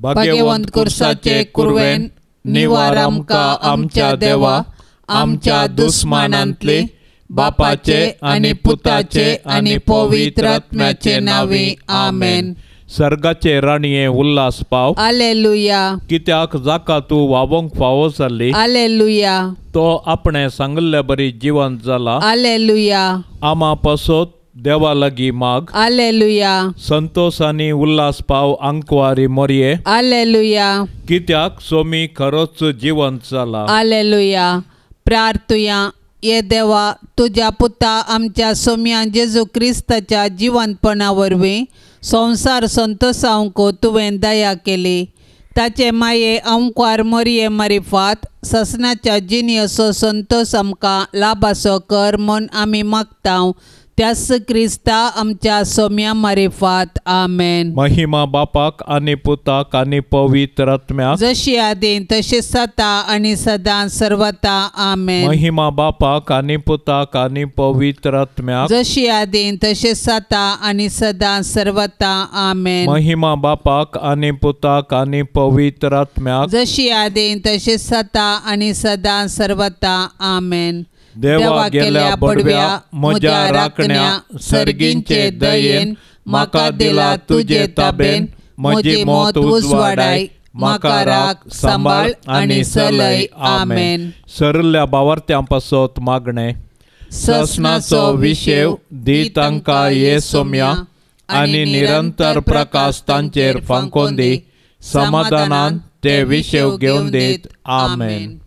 भाग्यवंत कुर्साचे कुरवेन निवार आमकां आमच्या देवा, आमच्या दुस्मानांतली, बापाचे आनी पुताचे आनी पवित्र आत्म्याचे नांवी. आमेन. सर्गाचे राणये उल्हास पाव. आलेलुया. कित्याक जाका तूं वावोंक फावो जाल्ली. आलेलुया. तो आपणे सांगिल्ले बरी जिवंत जाला. आलेलुया. आमा पासत देवा लागीं माग. आलेलुया. संतोष आनी उल्हास पाव आंकवारी मोरये. आलेलुया. कित्याक सोमी खरोच जिवंत जाला. आलेलुया. प्रार्थुया. ये देवा, तुज्या पुता आमच्या सोम्या जेजू क्रिस्ताच्या जिवंतपणा वरवीं संवसार संतोसावंक तुवें दया केली. ताचे माये अंकवार मोरये मारिफात ससनाच्या जिणेचो संतोस आमकां लाभासो कर म्हूण आमी मागता. त्यास क्रिस्ता आमच्या सोम्या मारिफात. आमेन. महिमा बापाक आनी पुताक आनी पवित्र आत्म्याक, जशी आदीं तशी सता आनी सदां सर्वता. आमेन. महिमा बापाक आनी पुताक आनी पवित्र आत्म्याक, जशी आदीं तशी सता आनी सदां सर्वता. आमेन. महिमा बापाक आनी पुताक आनी पवित्र आत्म्याक, जशी आदीं तशी सता आनी सदां सर्वता. आमेन. देवा गेल्या बडव्या म्हज्या राखण्या सर्गींचे दयेन म्हाका दिला तुजे ताबेन, म्हजी मौत उजवाडाय, म्हाका राख सांबाळ आनी चलय. आमेन. सरल्या बावार्थ्यां पासत मागणें. ससनाचो विशेव दी तांकां ये सोम्या आनी निरंतर प्रकाश तांचेर फांकोन दी, समाधानान ते विशेव घेवन दीत. आमेन.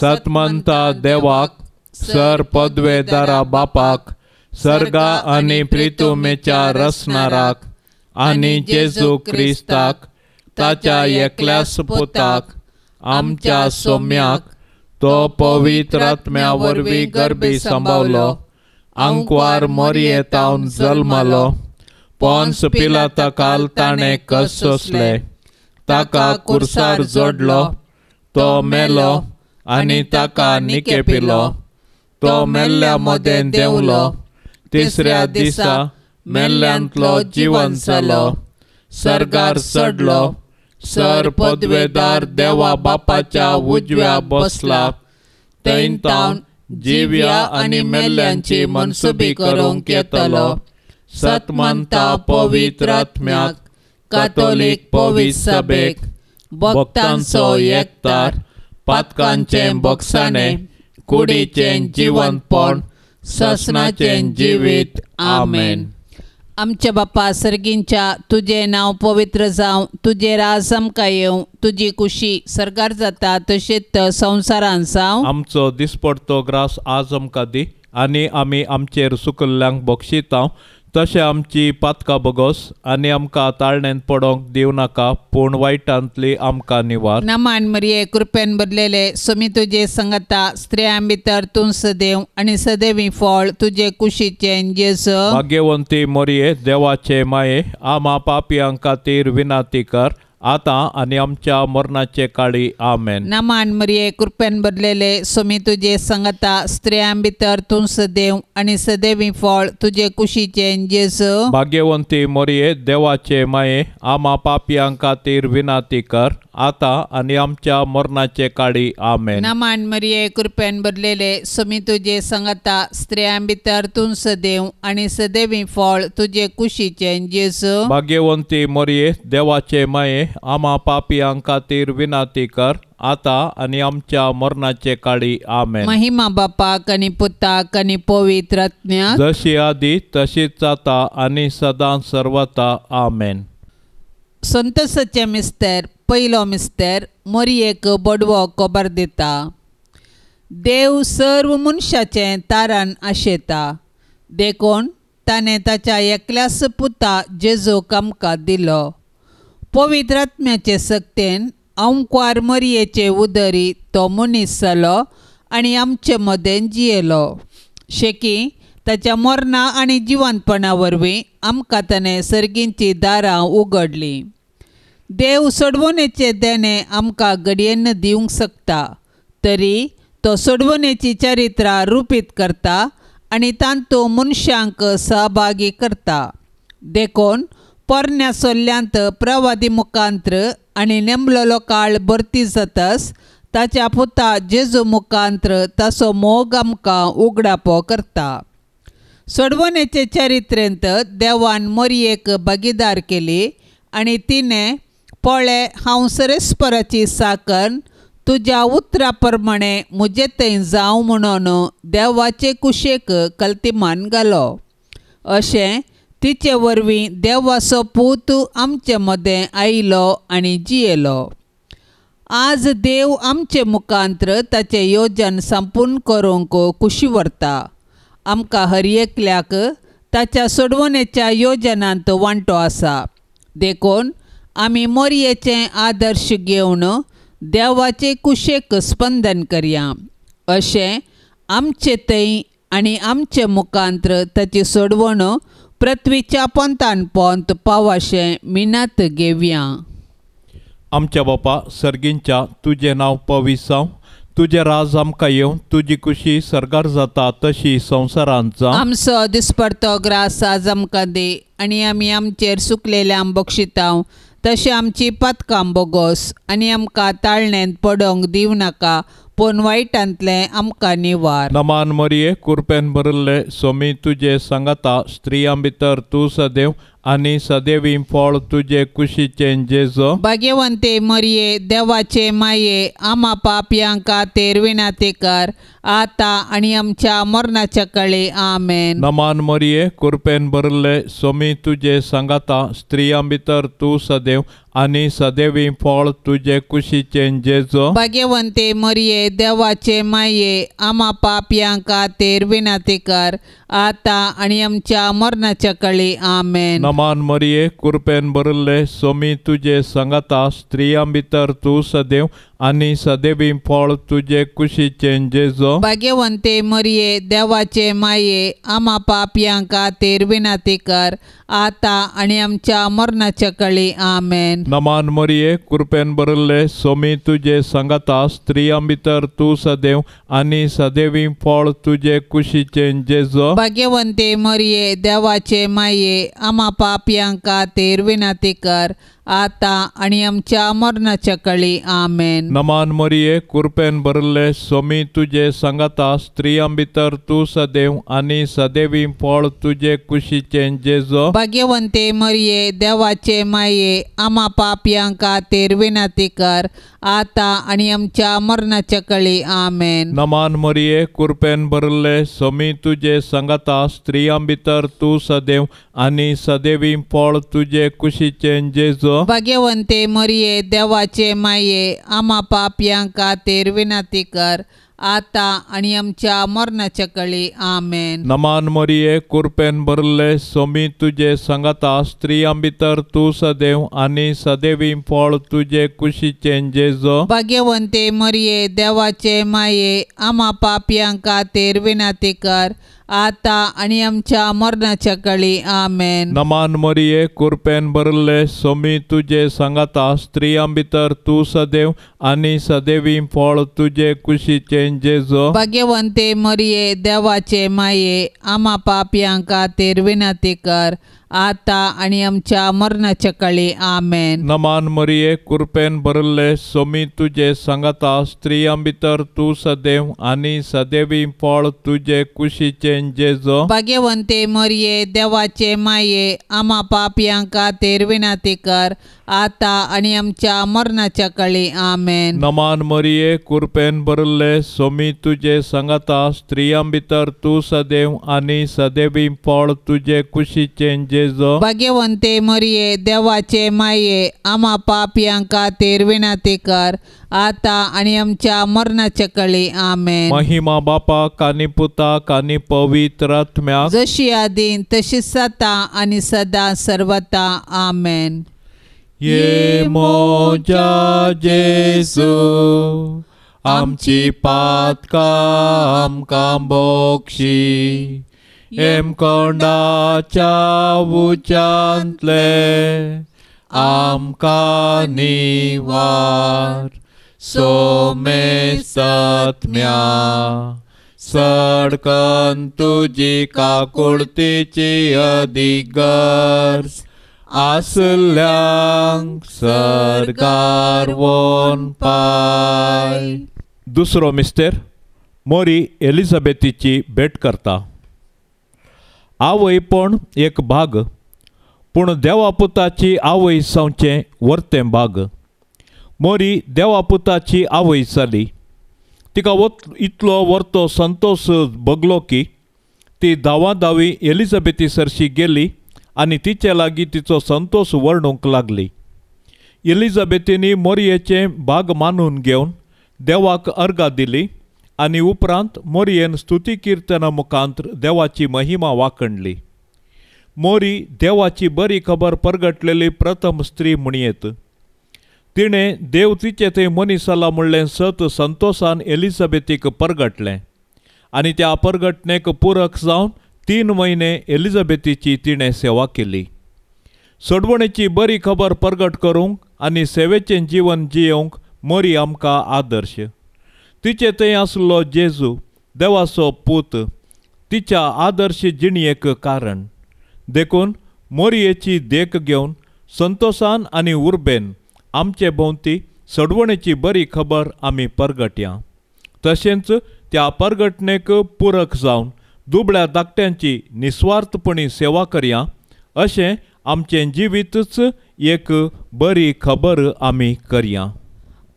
सतमंता देवाक, सर पदवेदारा बापाक, सर्गा आनी प्रितुमेच्या रसनाराक आनी जेजू क्रिस्ताक ताच्या एकल्याच पुताक आमच्या सोम्याक, तो पवित्र आत्म्या वरवीं गर्भी सांबावलो, आंकवार मोरये तावन जल्मलो, पोन्स पिलाता काल ताणें कस सोंसले, ताका कुर्सार जोडलो, तो मेलो आनी ताका निकेपिलो, तो मेल्ल्या मदें देंवलो, तिसऱ्या दिसा मेल्ल्यांतलो जिवन जालो, सर्गार चडलो, सर पदवेदार देवा बापाच्या उजव्या बसला, थंय तावन जिव्या आनी मेल्ल्यांची मनसुबी करूंक येतलो. सतमंता पवित्र आत्म्याक, कातोलीक पवित्र सभेक, भक्तांचो एकतार, पातकांचें बक्षाणें, कुडीचें जिवनपण, ससनाचें जिवीत. आमेन. आमच्या बापा सर्गींच्या, तुजें नांव पवित्र जावं, तुजें राज आमकां येवं, तुजी कुशी सर्गार जाता तशेंच संवसारांत जावं. आमचो दिसपडतो ग्रास आज आमकां दी आनी आमी आमचेर सुकल्ल्यांक बक्षिता तशें आमची पातकां बगोस आनी आमकां ताळणेंत पडोंक दिवं नाका, पूण वायटांतली आमकां निवार. नमान मरिये, कृपेन भरलेले, सोमी तुजे संगता, स्त्रियां भितर तूं सदैव आनी सदैवी फळ तुजे कुशीचें जेजू. भाग्यवंती मोरये, देवाचे माये, आमा पापयां खातीर विनंती कर, आतां आनी आमच्या मरणाचे काळी. आमेन. नमान मरिये, कृपेन भरलेले, सोमी तुजे संगता, स्त्रियां भितर तूं सदैव आनी सदैवी फळ तुजे कुशीचें जेजू. भाग्यवंती मोरये, देवाचे माये, आमा पापयां खातीर विनंती कर, आतां आनी आमच्या मरणाचे काळी. आमेन. नमान मरिये, कृपेन भरलेले, सोमी तुजे संगता, स्त्रियां भितर तूं सदैव आनी सदैवी फळ तुजे कुशीचें जेजू. भाग्यवंती मोरये, देवाचे माये, आमा पापयां खातीर विनंती कर, आतां आनी आमच्या मरणाचे काळी. आमेन. महिमा बापाक आनी पुताक आनी पवित्र आत्म्याक, जशी आदी तशीच आतां आनी सदां सर्वता. आमेन. संतोषाचे मिस्तर. पयलो मिस्तर, मोरयेक बडवो खबर दिता. देव सर्व मनशाचें तारण आशेता, देखून ताणें ताच्या एकल्याच पुता जेजूक आमकां दिलो. पवित्र आत्म्याचे सक्तेन अंकवार मरयेचे उदरी तो मनीस जालो आनी आमचे मदें जियेलो. शेकी ताच्या मरणा आनी जिवनपणा वरवीं आमकां ताणें सर्गींची दारां उगडलीं. देव सोडवणेचे देणें आमकां घडयेन दिवंक शकता, तरी तो सोडवणेची चरित्रां रुपीत करता आनी तांतूं मनशांक सहभागी करता. देखून पोरण्या सोल्ल्यांत प्रवादी मुखांत्र आनी नेमलेलो काळ भरती जातास ताच्या पुता जेजू मुखांत्र ताचो मोग आमकां उगडापो करता. सोडवणेचे चरित्रेंत देवान मोरयेक भागीदार केली आनी तिणें पळे हांव सरेस्पराची साकन तुज्या उतरा प्रमाणे म्हजे थंय जावं म्हणून देवाचे कुशेक कल्तिमान घालो. अशें तिचे वरवीं देवाचो पूत आमचे मदें आयलो आनी जियेलो. आज देव आमचे मुखांत्र ताचें योजन संपूर्ण करूंक खुशी व्हरता. आमकां हर एकल्याक ताच्या सोडवणेच्या योजनांत वांटो आसा. देखून आमी मोरयेचें आदर्श घेवन देवाचे कुशेक स्पंदन करया. अशें आमचे थंय आनी आमचे मुखांत्र ताची सोडवण पृथ्वीच्या पोंतान पोंत पावाशें मिनात घेवया. आमच्या बापा सर्गींच्या तुजें नांव पवित्र जावं, तुजें राज आमकां येवं, तुजी खुशी सर्गार जाता तशी संवसारांत जावं. आमचो दिसपडतो ग्रास आज आमकां दी आनी आमी आमचेर सुकलेल्यांक बक्षितांव तशें आमची पातकां बोगोस आनी आमकां ताळणेंत पडोवंक दिवं नाका पूण वायटांतलें आमकां निवार. नमान मरिये कुरपेन भरिल्ले सोमी तुजे सांगाता, स्त्रियां भितर तूं सदैव आनी सदैवी फळ तुजे कुशीचें जेजो. भाग्यवंते मरिये देवाचे माये आमा पापयां खातीर विनंती कर आतां आनी आमच्या मरणाच्या कळे. आमेन. नमान मरिये कुरपेन भरिल्ले सोमी तुजे सांगाता, स्त्रियां भितर तूं सदैव आनी सदैवी फळ तुजे कुशीचें जेजो. भाग्यवंते मरिये देवाचे माये आमा पापयां खातीर विनंती कर आतां आनी आमच्या मरणाच्या कळे. आमेन. नमान मरिये कुरपेन भरिल्ले सोमी तुजे सांगाता, स्त्रियां भितर तूं सदैव आनी सदैवी फळ तुजे कुशीचें जेजो. भाग्यवंते मरिये देवाचे माये आमा पापयां खातीर विनंती कर आतां आनी आमच्या मरणाच्या कळे. आमेन. नमान मरिये कुरपेन भरिल्ले सोमी तुजे सांगाता, स्त्रियां भितर तूं सदैव आनी सदैवी फळ तुजे कुशीचें जेजो. भाग्यवंते मरिये देवाचे माये आमा पापयां खातीर विनंती कर आतां आनी आमच्या मरणाच्या कळे. आमेन. नमान मरिये कुरपेन भरिल्ले सोमी तुजे सांगाता, स्त्रियां भितर तूं सदैव आनी सदैवी फळ तुजे कुशीचें जेजो. भाग्यवंते मरिये देवाचे माये आमा पापयां खातीर विनंती कर आतां आनी आमच्या मरणाच्या कळे. आमेन. नमान मरिये कुरपेन भरिल्ले सोमी तुजे सांगाता, स्त्रियां भितर तूं सदैव आनी सदैवी फळ तुजे कुशीचें जेजो. भाग्यवंते मरिये देवाचे माये आमा पापयां खातीर विनंती कर आतां आनी आमच्या मरणाच्या कळे. आमेन. नमान मरिये कुरपेन भरिल्ले सोमी तुजे सांगाता, स्त्रियां भितर तूं सदैव आनी सदैवी फळ तुजे कुशीचें जेजो. भाग्यवंते मरिये देवाचे माये आमा पापयां खातीर विनंती कर आतां आनी आमच्या मरणाच्या कळे. आमेन. नमान मरिये कुरपेन भरिल्ले सोमी तुजे सांगाता, स्त्रियां भितर तूं सदैव आनी सदैवी फळ तुजे कुशीचें जेजो. भाग्यवंते मरिये देवाचे माये आमा पापयां खातीर विनंती कर आतां आनी आमच्या मरणाच्या कळे. आमेन. नमान मरिये कुरपेन भरिल्ले सोमी तुजे सांगाता, स्त्रियां भितर तूं सदैव आनी सदैवी फळ तुजे कुशीचें जेजो. भाग्यवंते मरिये देवाचे माये आमा पापयां खातीर विनंती कर आतां आनी आमच्या मरणाच्या कळे. आमेन. नमान मरिये कुरपेन भरिल्ले सोमी तुजे सांगाता, स्त्रियां भितर तूं सदैव आनी सदैवी फळ तुजे कुशीचें जेजो. भाग्यवंते मरिये देवाचे माये आमा पापयां खातीर विनंती कर आतां आनी आमच्या मरणाच्या कळे. आमेन. महिमा बापाक आनी पुताक आनी पवित्र आत्म्याक, जशी आदीं तशी सदां आनी सदां सर्वता. आमेन. ये मोजा जेजू आमची पातकां आमकां बोक्षी, हेमकोंडाच्या उच्यांतले आमकां निवार. सोमेस्तात्म्या सडकन तुजी काकुळतीची अदीक गरज आसल्यांक सर्गार वोन पाय. दुसरो मिस्तेर मोरी एलिझाबेथीची भेट करता. आवयपण एक भाग, पूण देवापुताची आवय जावचें वर्तें भाग. मोरी देवापुताची आवय जाली. तिका इतलो वर्तो संतोश भोगलो की ती धांवा धांवी एलिझाबेथी सरशी गेली आनी तिचे लागीं तिचो संतोश वर्णूंक लागली. एलिझाबेथीनी मोरयेचें भाग मानून घेवन देवाक अर्गां दिली आनी उपरांत मोरयेन स्तुती किर्तना मुखांत देवाची महिमा वाखणली. मोरी देवाची बरी खबर परगटलेली प्रथम स्त्री म्हणयेत. तिणें देव तिचे थंय मनीस जाला म्हणलें सत संतोशान एलिझाबेथीक परगटलें आनी त्या परगटणेक पुरक जावन 3 म्हयने एलिझाबेथीची तिणें सेवा केली. सोडवणेची बरी खबर परगट करूंक आनी सेवेचें जीवन जियोवंक मोरी आमकां आदर्श. तिचे थंय आसलो जेजू देवाचो पूत तिच्या आदर्श जिणयेक कारण. देखून मोरयेची देख घेवन संतोशान आनी उर्बेन आमचे भोंवती सोडवणेची बरी खबर आमी परगटया. तशेंच त्या परगटणेक पुरक जावन दुबळ्या धाकट्यांची निस्वार्थपणी सेवा करया. अशें आमचें जिवीतच एक बरी खबर आमी करया.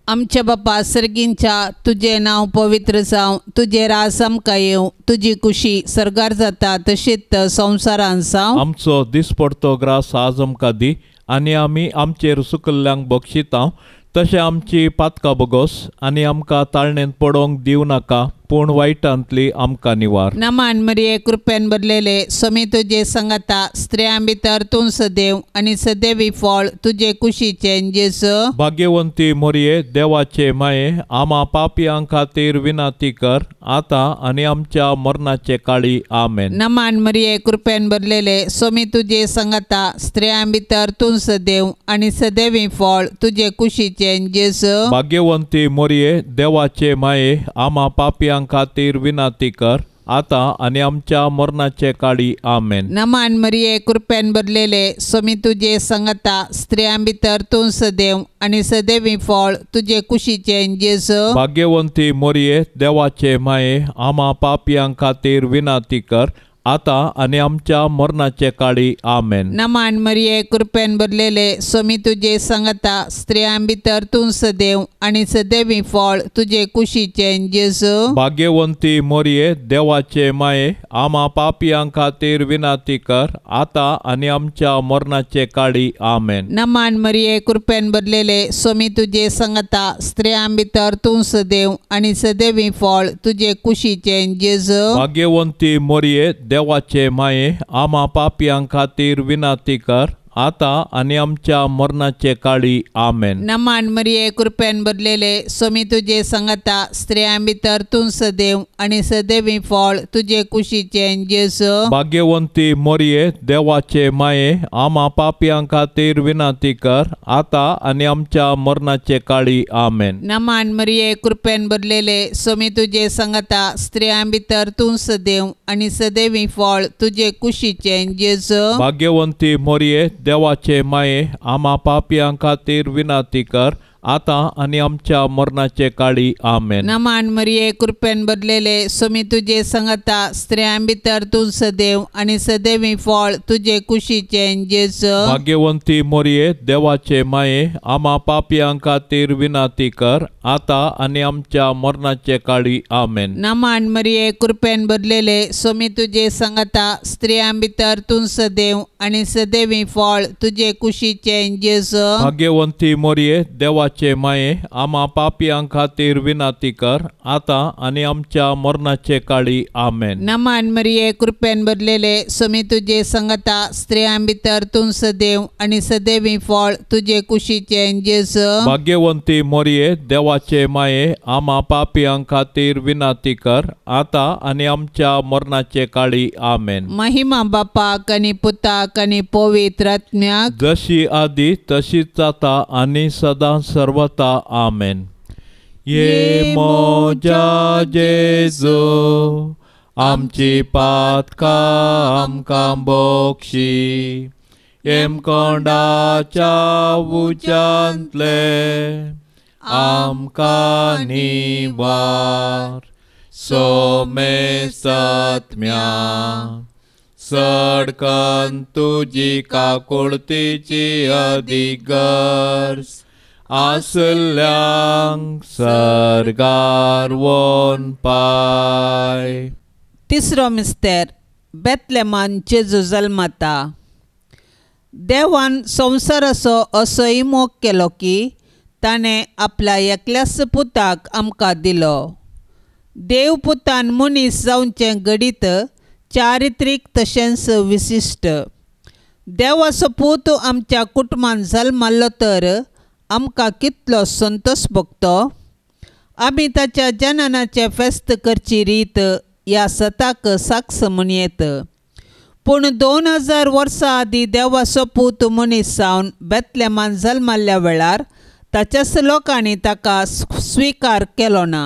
आमच्या बापा सर्गींच्या, तुजें नांव पवित्र जावं, तुजें राज आमकां येवं, तुजी कुशी सर्गार जाता तशीच संवसारान जावं. आमचो दिसपडतो ग्रास आज आमकां दी आनी आमी आमचेर सुकल्ल्यांक बक्षिता तशें आमची पातकां बोगोस आनी आमकां ताळणेंत पडोवंक दिवं नाका, पूण वायटांतली आमकां निवार. नमान मरिये, कृपेन भरलेले, स्वामी तुजे संगता, स्त्रियां भितर तूं सदैव आनी सदैवी फळ तुजे कुशीचें जेजू. भाग्यवंती मोरये, देवाचे माये, आमा पापयां खातीर विनंती कर आतां आनी आमच्या मरणाचे काळी. आमेन. नमान मरिये, कृपेन भरलेले, स्वामी तुजे संगता, स्त्रियां भितर तूं सदैव आनी सदैवी फळ तुजे कुशीचें जेजू. भाग्यवंती मोरये, देवाचे माये, आमा पापयां खातीर विनंती कर आतां आनी आमच्या मरणाचे काळी. आमेन. नमान मरिये, कृपेन भरलेले, स्वामी तुजे संगता, स्त्रियां भितर तूं सदैव आनी सदैवी फळ तुजे कुशीचें जेजू. भाग्यवंती मोरये, देवाचे माये, आमा पापयां खातीर विनंती कर आतां आनी आमच्या मरणाचे काळी. आमेन. नमान मरिये, कृपेन भरलेले, स्वामी तुजे संगता, स्त्रियां भितर तूं सदैव आनी सदैवी फळ तुजे कुशीचें जेजू. भाग्यवंती मोरये, देवाचे माये, आमा पापयां खातीर विनंती कर आतां आनी आमच्या मरणाचे काळी. आमेन. नमान मरिये, कृपेन भरलेले, स्वामी तुजे संगता, स्त्रियां भितर तूं सदैव आनी सदैवी फळ तुजे कुशीचें जेजू. भाग्यवंती मोरये, देवाचे माये, आमा पापयां खातीर विनंती कर आतां आनी आमच्या मरणाचे काळी. आमेन. नमान मरिये, कृपेन भरलेले, स्वामी तुजे संगता, स्त्रियां भितर तूं सदैव आनी सदैवी फळ तुजे कुशीचें जेजू. भाग्यवंती मोरये, देवाचे माये, आमा पापयां खातीर विनंती कर आतां आनी आमच्या मरणाचे काळी. आमेन. नमान मरिये, कृपेन भरलेले, स्वामी तुजे संगता, स्त्रियां भितर तूं सदैव आनी सदैवी फळ तुजे कुशीचें जेजू. भाग्यवंती मोरये, देवाचे माये, आमा पापयां खातीर विनंती कर आतां आनी आमच्या मरणाचे काळी. आमेन. नमान मरिये, कृपेन भरलेले, स्वामी तुजे संगता, स्त्रियां भितर तूं सदैव आनी सदैवी फळ तुजे कुशीचें जेजू. भाग्यवंती मोरये, देवाचे माये, आमा पापयां खातीर विनंती कर आतां आनी आमच्या मरणाचे काळी. आमेन. नमान मरिये, कृपेन भरलेले, स्वामी तुजे संगता, स्त्रियां भितर तूं सदैव आनी सदैवी फळ तुजे कुशीचें जेजू. भाग्यवंती मोरये, देवाचे माये, आमा पापयां खातीर विनंती कर आतां आनी आमच्या मरणाचे काळी. आमेन. नमान मरिये, कृपेन भरलेले, स्वामी तुजे संगता, स्त्रियां भितर तूं सदैव आनी सदैवी फळ तुजे कुशीचें जेजू. भाग्यवंती मोरये, देवाचे माये, आमा पापयां खातीर विनंती कर आतां आनी आमच्या मरणाचे काळी. आमेन. महिमा बापाक आनी पुताक आनी पवित्र आत्म्याक, जशी आदी तशीच जाता आनी सदां सर्वता. आमेन. ये मोजा जेजू, आमची पातकां आमकां बोक्षी, हेमकोंडाच्या उज्यांतले आमकां निवार. सोमेसत्म्या सडकन तुजी काकुळतीची अदीक गरज आसल्यांक सर्गार वोन पाय. तिसरो मिस्तेर बेतलेमान जेजू जल्मता. देवान संवसाराचो असोय मोग केलो की ताणें आपल्या एकल्याच पुताक आमकां दिलो. देव पुतान मनीस जावचें घडीत चारित्रीक तशेंच विशिश्ट. देवाचो पूत आमच्या कुटुंबान जल्माल्लो तर आमकां कितलो संतोश भोगतो. आमी ताच्या जननाचें फेस्त करची रीत ह्या सताक साक्ष म्हणयेत. पूण 2000 वर्सां आदीं देवाचो पूत मनीस जावन बेतलेमान जल्माल्ल्या वेळार ताच्याच लोकांनी ताका स्विकार केलो ना.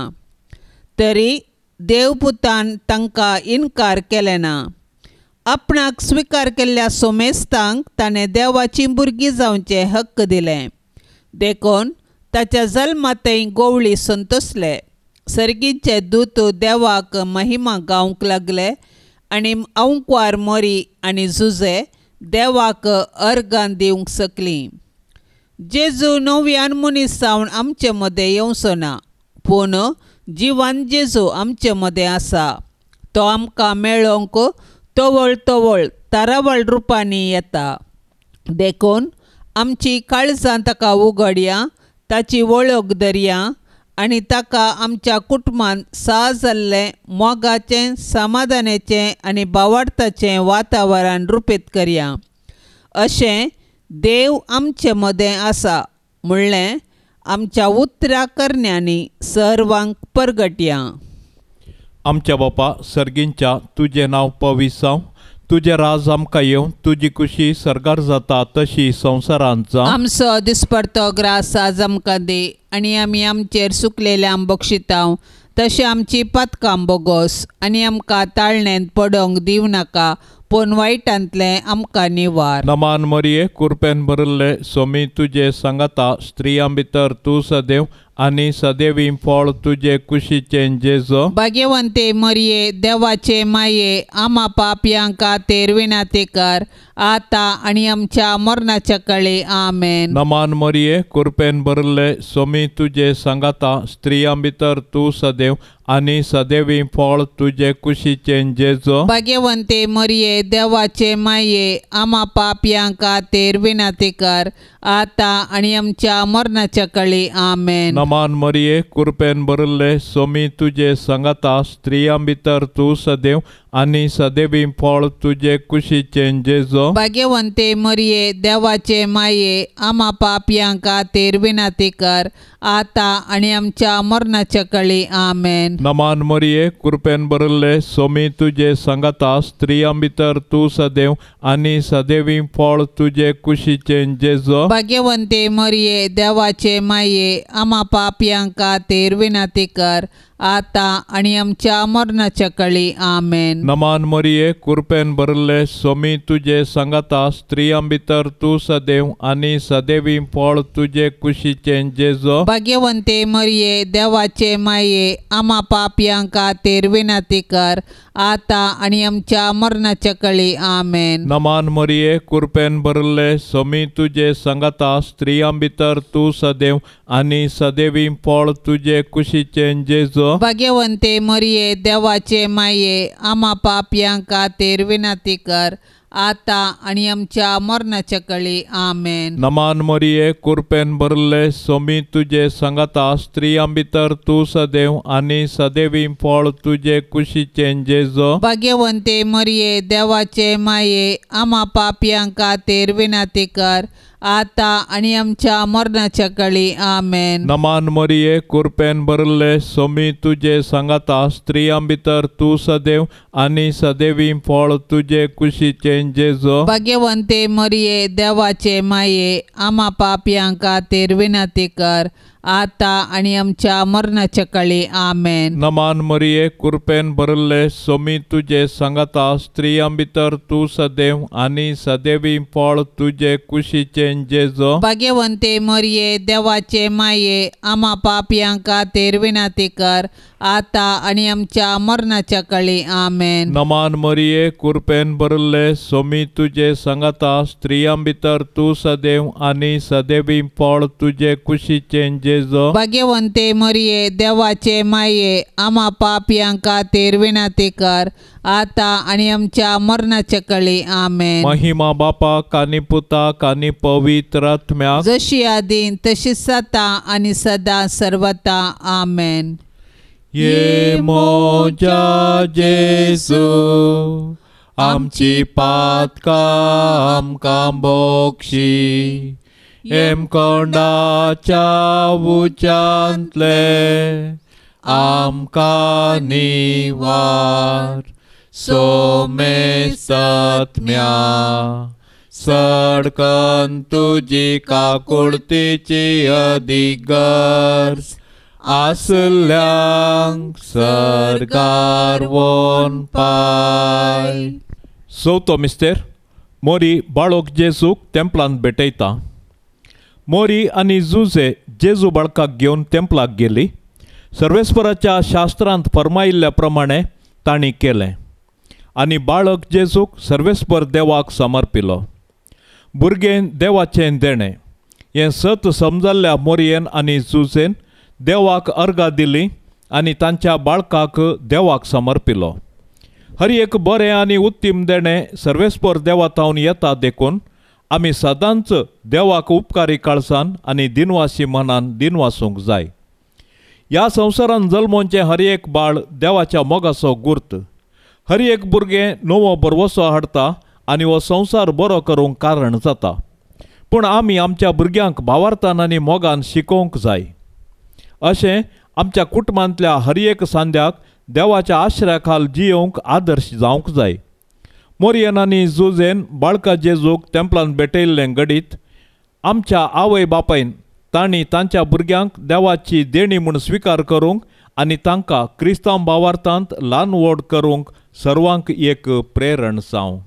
तरी देवपुतान तांकां इनकार केलें ना. आपणाक स्विकार केल्ल्या सोमेस्तांक ताणें देवाचीं भुरगीं जावचें हक्क दिलें. देखून ताच्या जल्मांतय गोवळी संतोसले. सर्गीचे दूत देवाक महिमा गावंक लागले आनी अंकवार मोरी आनी जुजे देवाक अर्गां दिवंक शकलीं. जेजू नव्यान मनीस जावन आमचे मदें येवचो ना, पूण जिवान जेजू आमचे मदें आसा. तो आमकां मेळोवंक तवळ तवळ तारावळ रुपांनी येता. देखून आमची काळजां ताका उगडया, ताची वळख धरया आनी ताका आमच्या कुटुंबान सा जाल्लें मोगाचें, समाधानाचें आनी बावार्थाचें वातावरण रुपीत करया. अशें देव आमचे मदें आसा म्हणलें आमच्या उतरा करण्यांनी सर्वांक परगटया. आमच्या बापा सर्गींच्या तुजें नांव पवित्र जावं, तुजें राज आमकां येवं, तुजी खुशी सर्गार जाता तशी संवसारांत जावं. आमचो दिसपडतो ग्रास आज आमकां दी आनी आमी आमचेर सुकलेल्यांक बक्षितांव तशें आमची पातकां बोगोस आनी आमकां ताळणेंत पडोवंक दिवं नाका, पूण वायटांतलें आमकां निवार. नमान मरिये, कुरपेन भरिल्ले सोमी तुजे सांगाता, स्त्रियां भितर तूं सदैव आनी सदैवी फळ तुजे कुशीचें जेजो. भाग्यवंते मरिये, देवाचे माये, आमा पापयां खातीर विनंती कर आतां आनी आमच्या मरणाच्या कळे. आमेन. नमान मरिये, कुरपेन भरिल्ले सोमी तुजे सांगाता, स्त्रियां भितर तूं सदैव आनी सदैवी फळ तुजे कुशीचें जेजो. भाग्यवंते मरिये, देवाचे माये, आमा पापयां खातीर विनंती कर आतां आनी आमच्या मरणाच्या कळे. आमेन. नमान मरिये, कुरपेन भरिल्ले सोमी तुजे सांगाता, स्त्रियां भितर तूं सदैव आनी सदैवी फळ तुजे कुशीचें जेजो. भाग्यवंते मरिये, देवाचे माये, आमा पापयां खातीर विनंती कर आतां आनी आमच्या मरणाच्या कळे. आमेन. नमान मरिये, कुरपेन भरिल्ले सोमी तुजे सांगाता, स्त्रियां भितर तूं सदैव आनी सदैवी फळ तुजे कुशीचें जेजो. भाग्यवंते मरिये, देवाचे माये, आमा पापयां खातीर विनंती कर आतां आनी आमच्या मरणाच्या कळे. आमेन. नमान मरिये, कुरपेन भरिल्ले सोमी तुजे सांगाता, स्त्रियां भितर तूं सदैव आनी सदैवी फळ तुजे कुशीचें जेजो. भाग्यवंते मरिये, देवाचे माये, आमा पापयां खातीर विनंती कर आतां आनी आमच्या मरणाच्या कळे. आमेन. नमान मरिये, कुरपेन भरिल्ले सोमी तुजे सांगाता, स्त्रियां भितर तूं सदैव आनी सदैवी फळ तुजे कुशीचें जेजो. भाग्यवंते मरिये, देवाचे माये, आमा पापयां खातीर विनंती कर आतां आनी आमच्या मरणाच्या कळे. आमेन. नमान मरिये, कुरपेन भरिल्ले सोमी तुजे सांगाता, स्त्रियां भितर तूं सदैव आनी सदैवी फळ तुजे कुशीचें जेजो. भाग्यवंते मरिये, देवाचे माये, आमा पापयां खातीर विनंती कर आतां आनी आमच्या मरणाच्या कळे. आमेन. नमान मरिये, कुरपेन भरिल्ले सोमी तुजे सांगाता, स्त्रियां भितर तूं सदैव आनी सदैवी फळ तुजे कुशीचें जेजो. भाग्यवंते मरिये, देवाचे माये, आमा पापयां खातीर विनंती कर आतां आनी आमच्या मरणाच्या काळी. आमेन. नमान मरिये, कृपेन भरिल्ले, सोमी तुजे सांगाता, स्त्रियां भितर तूं सदैव आनी सदैवी फळ तुजे कुशीचें जेजो. भाग्यवंते मरिये, देवाचे माये, आमा पापयां खातीर विनंती कर, आतां आनी आमच्या मरणाच्या काळी. आमेन. नमान मरिये, कृपेन भरिल्ले, सोमी तुजे सांगाता, स्त्रियां भितर तूं सदैव आनी सदैवी फळ तुजे कुशीचें जेजो. भाग्यवंते मरिये, देवाचे माये, आमा पापयां खातीर विनंती कर, आतां आनी आमच्या मरणाच्या काळी. आमेन. महिमा बापाक आनी पुताक आनी पवित्र आत्म्याक, जशी आदीं तशीच आतां आनी सदां सर्वता. आमेन. ये मोजा जेजू, आमची पातकां आमकां बक्षी, हेमकोंडाच्या उच्यांतले आमकां निवार, सोमेस्तात्म्या सडकन तुजी काकुळतीची अदीक गरज आसल्यांक सर्गार वोन पाय. चवथो मिस्तेर. मोरी बाळक जेजूक तेंपलांत भेटयता. मोरी आनी जुजे जेजू बाळकाक घेवन तेंपलाक गेली. सर्वेस्पराच्या शास्त्रांत फर्मायिल्ल्या प्रमाणे तांणी केलें आनी बाळक जेजूक सर्वेस्पर देवाक समर्पिलो. भुरगें देवाचें देणें हें सत समजल्ल्या मोरयेन आनी जुजेन देवाक अर्गां दिली आनी तांच्या बाळकाक देवाक समर्पिलो. हर एक बरें आनी उत्तीम देणें सर्वेस्पर देवा थावन येता देखून आमी सदांच देवाक उपकारी काळसान आनी दिनवासी मनान दिनवासूंक जाय. ह्या संवसारान जल्मोवचें हर एक बाळ देवाच्या मोगाचो गुर्त. हर एक भुरगें नवो भरवसो हाडटा आनी हो संवसार बरो करूंक कारण जाता. पूण आमी आमच्या भुरग्यांक भावार्थान आनी मोगान शिकोवंक जाय. अशें आमच्या कुटुंबांतल्या हर एक सांद्याक देवाच्या आश्रया खाल जियोवंक आदर्श जावंक जाय. मोरयेन आनी जुजेन बाळका जेजूक तेंपलान भेटयल्लें घडीत आमच्या आवय बापायन तांणी तांच्या भुरग्यांक देवाची देणी म्हूण स्विकार करूंक आनी तांकां क्रिस्तांव भावार्थांत ल्हान व्हड करूंक सर्वांक एक प्रेरण जावं.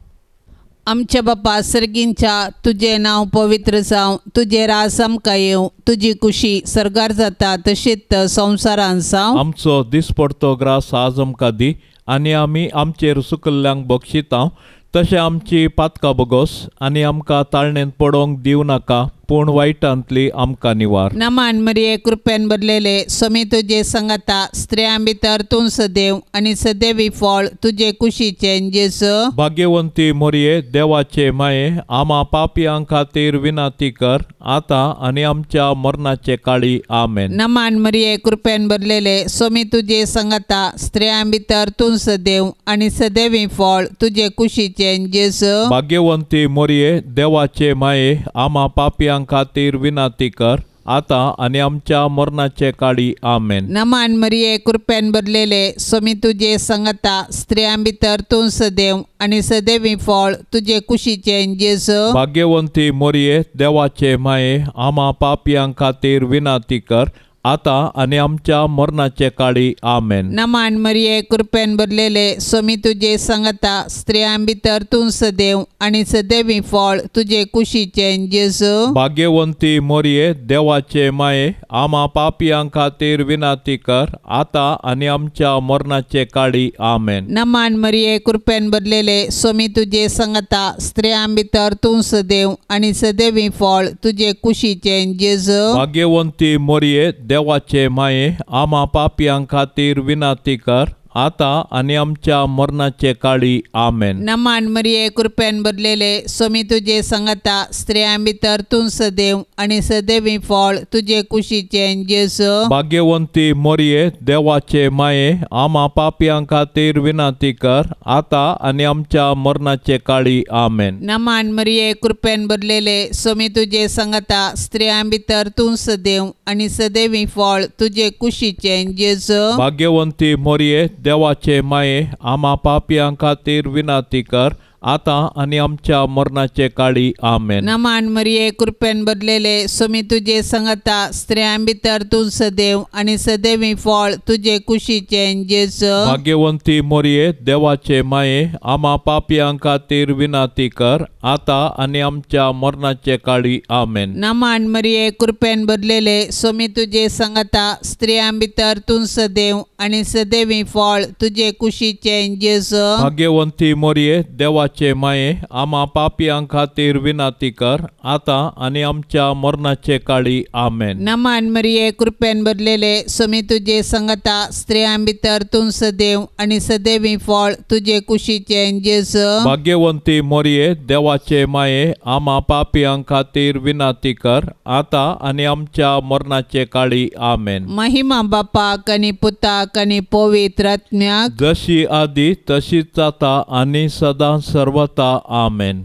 आमच्या बापा सर्गींच्या, तुजें नांव पवित्र जावं, तुजें राज आमकां येवं, तुजी कुशी सर्गार जाता तशीच संवसारान जावं. आमचो दिसपडतो ग्रास आज आमकां दी आनी आमी आमचेर सुकल्ल्यांक बक्षिता तशें आमची पातकां बोगोस आनी आमकां ताळणेंत पडोवंक दिवं नाका, पूण वायटांतली आमकां निवार. नमान मरिये, कृपेन भरलेले, स्वामी तुजे संगता, स्त्रियां भितर तूं सदैव आनी सदैवी फळ तुजे कुशीचें जेजू. भाग्यवंती मरिये, देवाचे माये, आमा पापयां खातीर विनंती कर, आतां आनी आमच्या मरणाचे काळी. आमेन. नमान मरिये, कृपेन भरलेले, स्वामी तुजे संगता, स्त्रियां भितर तूं सदैव आनी सदैवी फळ तुजे कुशीचें जेजू. भाग्यवंती मरिये, देवाचे माये, आमा पापयां खातीर विनंती कर, आतां आनी आमच्या मरणाचे काळी. आमेन. नमान मरिये, कृपेन भरलेले, स्वामी तुजे संगता, स्त्रियां भितर तूं सदैव आनी सदैवी फळ तुजे कुशीचें जेजू. भाग्यवंती मरिये, देवाचे माये, आमा पापयां खातीर विनंती कर, आतां आनी आमच्या मरणाचे काळी. आमेन. नमान मरिये, कृपेन भरलेले, स्वामी तुजे संगता, स्त्रियां भितर तूं सदैव आनी सदैवी फळ तुजे कुशीचें जेजू. भाग्यवंती मरिये, देवाचे माये, आमा पापयां खातीर विनंती कर, आतां आनी आमच्या मरणाचे काळी. आमेन. नमान मरिये, कृपेन भरलेले, स्वामी तुजे संगता, स्त्रियां भितर तूं सदैव आनी सदैवी फळ तुजे कुशीचें जेजू. भाग्यवंती मरिये, देवाचे माये, आमा पापयां खातीर विनंती कर, आतां आनी आमच्या मरणाचे काळी. आमेन. नमान मरिये, कृपेन भरलेले, स्वामी तुजे संगता, स्त्रियां भितर तूं सदैव आनी सदैवी फळ तुजे कुशीचें जेजू. भाग्यवंती मरिये, देवाचे माये, आमा पापयां खातीर विनंती कर, आतां आनी आमच्या मरणाचे काळी. आमेन. नमान मरिये, कृपेन भरलेले, स्वामी तुजे संगता, स्त्रियां भितर तूं सदैव आनी सदैवी फळ तुजे कुशीचें जेजू. भाग्यवंती मरिये, देवाचे माये, आमा पापयां खातीर विनंती कर, आतां आनी आमच्या मरणाचे काळी. आमेन. नमान मरिये कृपेन भरलेले सोमी तुजे संगता, स्त्रियां भितर तूं सदैव आनी सदैवी फळ तुजे कुशीचें जेजू. भाग्यवंती मोरये देवाचे माये, आमा पापयां खातीर विनंती कर, आतां आनी आमच्या मरणाचे काळी. आमेन. नमान मरिये कृपेन भरलेले सोमी तुजे संगता, स्त्रियां भितर तूं सदैव आनी सदैवी फळ तुजे कुशीचें जेजू. भाग्यवंती मोरये देवाचे माये, आमा पापयां खातीर विनंती कर, आतां आनी आमच्या मरणाचे काळी. आमेन. नमान मरिये कृपेन भरलेले सोमी तुजे संगता, स्त्रियां भितर तूं सदैव आनी सदैवी फळ तुजे कुशीचें जेजू. भाग्यवंती मोरये देवाचे माये, आमा पापयां खातीर विनंती कर, आतां आनी आमच्या मरणाचे काळी. आमेन. महिमा बापाक आनी पुताक आनी पवित्र आत्म्याक, जशी आदी तशीच आतां आनी सदां सर्वता. आमेन.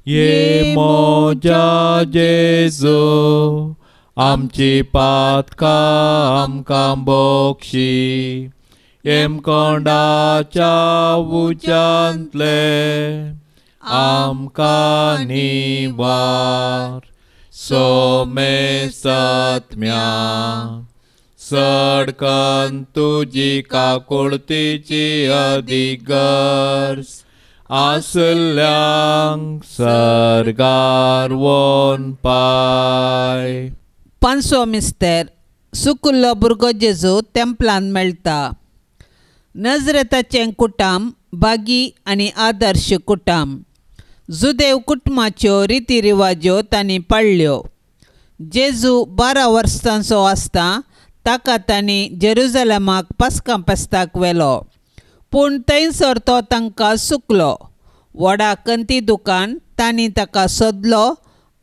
ये मोजा जेजू, आमची पातकां आमकां बक्षी, येमकोंडाच्या उज्यांतले आमकां निवार, सोमेसत्म्या सडकन तुजी काकुळतीची अदीक गरज आसल्यांक सर्गार वोन पाय. पांचवो मिस्तेर. सुकुल्लो भुरगो जेजू तेंपलान मेळटा. नजरेताचें कुटाम बागी आनी आदर्श कुटाम. जुदेव कुटुंबाच्यो रिती रिवाज्यो तांणी पाळ्ळ्यो. जेजू 12 वर्सांचो आसता ताका तांणी जेरुजलमाक पास्कां पेस्ताक व्हेलो, पूण थंयसर तो तांकां सुकलो. व्हडा कंती दुकान तांणी ताका सोदलो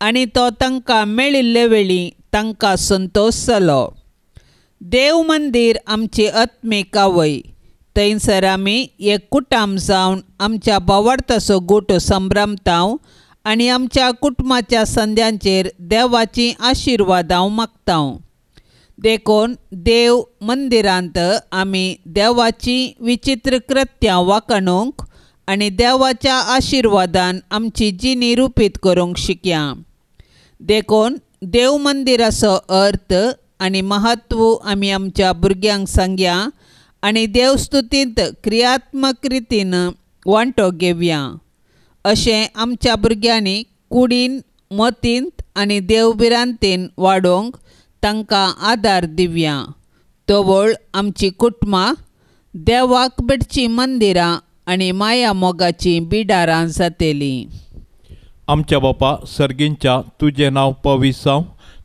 आनी तो तांकां मेळिल्ले वेळी तांकां संतोश जालो. देव मंदीर आमची आत्मीक आवय. थंयसर आमी एक कुटाम जावन आमच्या भावार्थाचो गूट संभ्रमता आनी आमच्या कुटुंबाच्या संद्यांचेर देवाचीं आशिर्वादां मागता. देखून देव मंदिरांत आमी देवाची विचित्र कृत्यां वाखाणूंक आनी देवाच्या आशिर्वादान आमची जिणी रुपीत करूंक शिकया. देखून देव मंदिराचो अर्थ आनी महत्व आमी आमच्या भुरग्यांक सांगया आनी देवस्तुतींत क्रियात्मक रितीन वांटो घेवया. अशें आमच्या भुरग्यांनी कुडीन, मतींत आनी देवभिरांतीन वाडोवंक तांकां आदार दिवया. तवळ आमची कुटुंबां देवाक भेटचीं मंदिरां आनी माया मोगाचीं बिडारां जातलीं. आमच्या बापा सर्गींच्या, तुजें नांव पवित्र जावं,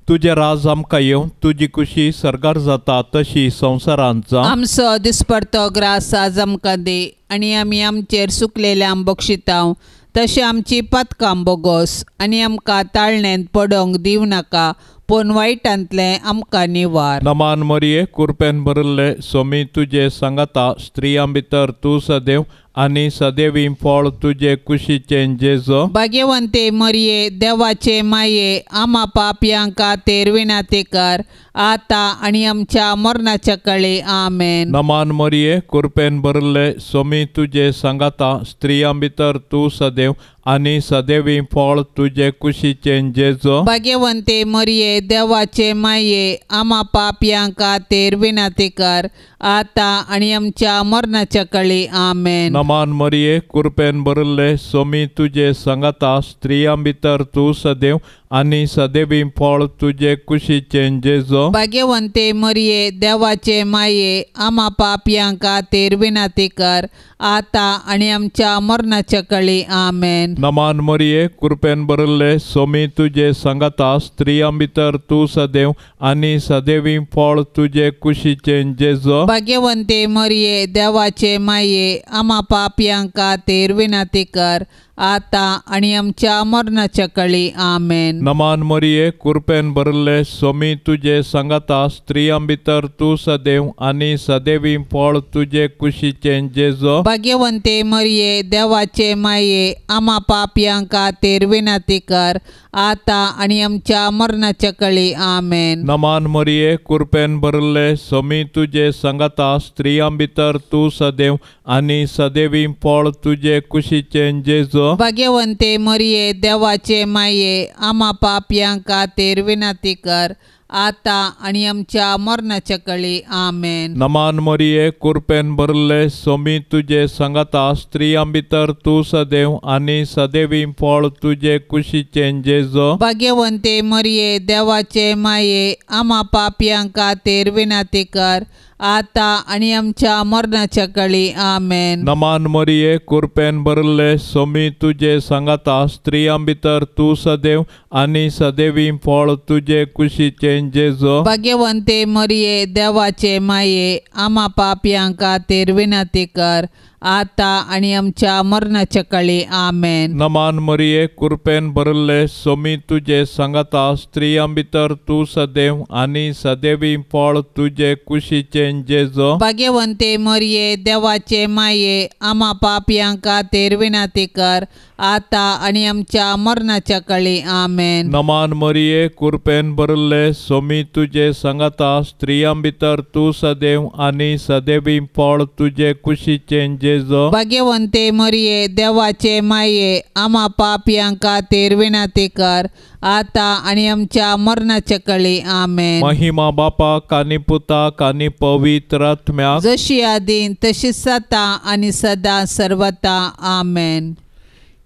तुजें राज आमकां येवं, तुजी कुशी सर्गार जाता तशी संवसारांत जावं. आमचो दिसपडतो ग्रास आज आमकां दी आनी आमी आमचेर सुकलेल्यांक बक्षितांव तशें आमची पातकां बोगोस आनी आमकां ताळणेंत पडोवंक दिवं नाका, पूण वायटांतलें आमकां निवार. नमान मरिये कुरपेन भरिल्ले सोमी तुजे सांगाता, स्त्रियां भितर तूं सदैव आनी सदैवी फळ तुजे कुशीचें जेजू. भाग्यवंते मरिये देवाचे माये, आमा पापयां खातीर विनंती कर, आतां आनी आमच्या मरणाच्या काळी. आमेन. नमान मरिये कुरपेन भरिल्ले सोमी तुजे सांगाता, स्त्रियां भितर तूं सदैव आनी सदैवी फळ तुजे कुशीचें जेजू. भाग्यवंते मरिये देवाचे माये, आमा पापयां खातीर विनंती कर, आतां आनी आमच्या मरणाच्या काळी. आमेन. नमान मरिये कुरपेन भरिल्ले सोमी तुजे सांगाता, स्त्रियां भितर तूं सदैव आनी सदैवी फळ तुजे कुशीचें जेजू. भाग्यवंते मरिये देवाचे माये, आमा पापयां खातीर विनंती कर, आतां आनी आमच्या मरणाच्या काळी. आमेन. नमान मरिये कुरपेन भरिल्ले सोमी तुजे सांगाता, स्त्रियां भितर तूं सदैव आनी सदैवी फळ तुजे कुशीचें जेजू. भाग्यवंते मरिये देवाचे माये, आमा पापयां खातीर विनंती कर, आतां आनी आमच्या मरणाच्या कळी. आमेन. नमान मरिये, कृपेन भरले, सोमी तुजे सांगाता, स्त्रियां भितर तूं सदैव आनी सदैवी फळ तुजे कुशीचें जेजो. भाग्यवंते मरिये, देवाचे माये, आमा पापयां खातीर विनंती कर, आतां आनी आमच्या मरणाच्या कळी. आमेन. नमान मरिये, कृपेन भरले, सोमी तुजे सांगाता, स्त्रियां भितर तूं सदैव आनी सदैवी फळ तुजे कुशीचें जेजो. भाग्यवंते मरिये, देवाचे माये, आमा पापयां खातीर विनंती कर, आतां आनी आमच्या मरणाच्या कळी. आमेन. नमान मरिये, कृपेन भरले, सोमी तुजे सांगाता, स्त्रियां भितर तूं सदैव आनी सदैवी फळ तुजे कुशीचें जेजो. भाग्यवंते मरिये, देवाचे माये, आमा पापयां खातीर विनंती कर, आतां आनी आमच्या मरणाच्या कळी. आमेन. नमान मरिये, कृपेन भरले, सोमी तुजे सांगाता, स्त्रियां भितर तूं सदैव आनी सदैवी फळ तुजे कुशीचें जेजो. भाग्यवंते मरिये, देवाचे माये, आमा पापयां खातीर विनंती कर, आतां आनी आमच्या मरणाच्या कळी. आमेन. नमान मरिये, कृपेन भरले, सोमी तुजे सांगाता, स्त्रियां भितर तूं सदैव आनी सदैवी फळ तुजे कुशीचें जेजो. भाग्यवंते मरिये, देवाचे माये, आमा पापयां खातीर विनंती कर, आतां आनी आमच्या मरणाच्या कळी. आमेन. नमान मरिये, कृपेन भरले, सोमी तुजे सांगाता, स्त्रियां भितर तूं सदैव आनी सदैवी फळ तुजे कुशीचें जेजो. भाग्यवंते मरिये, देवाचे माये, आमा पापयां खातीर विनंती कर, आतां आनी आमच्या मरणाच्या कळी. आमेन. महिमा बापाक आनी पुताक आनी पवित्र आत्म्याक, जशी आदीं तशी आतां आनी सदां सर्वता. आमेन.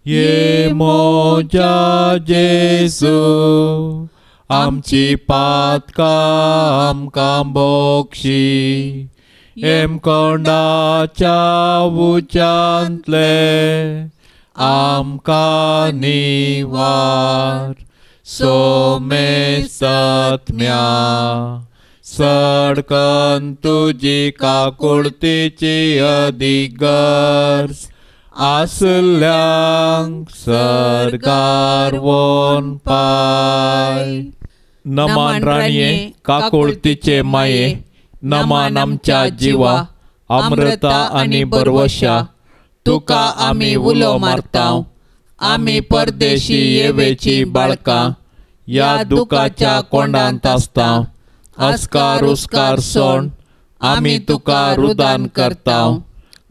ये मोजा जेजू, आमची पातकां आमकां बोक्षी, हेमकोंडाच्या उच्यांतले आमकां निवार, सोमेस्तात्म्या सडकन तुजी काकुळतीची अदीक गरज आसल्यांक सर्गार वोन पाय. नमान राणये, काकुळतीचे माये, नमान आमच्या जिवा, अमृता आनी बरवशा, तुका आमी उलो मारता, आमी परदेशी येवेची बाळकां, ह्या दुखाच्या कोंडांत आसता, अस्कार उस्कार सोण आमी तुका रुदान करता,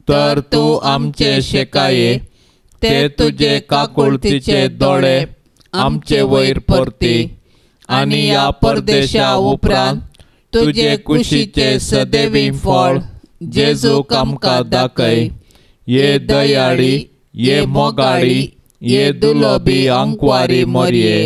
तर तूं आमचे शेकाये, ते तुजे काकुळतीचे दोळे आमचे वयर परती, आनी ह्या परदेशा उपरांत तुजे कुशीचे सदैवी फळ जेजूक आमकां दाखय. ये दयाळी, ये मोगाळी, ये दुलोबी आंकवारी मोरये,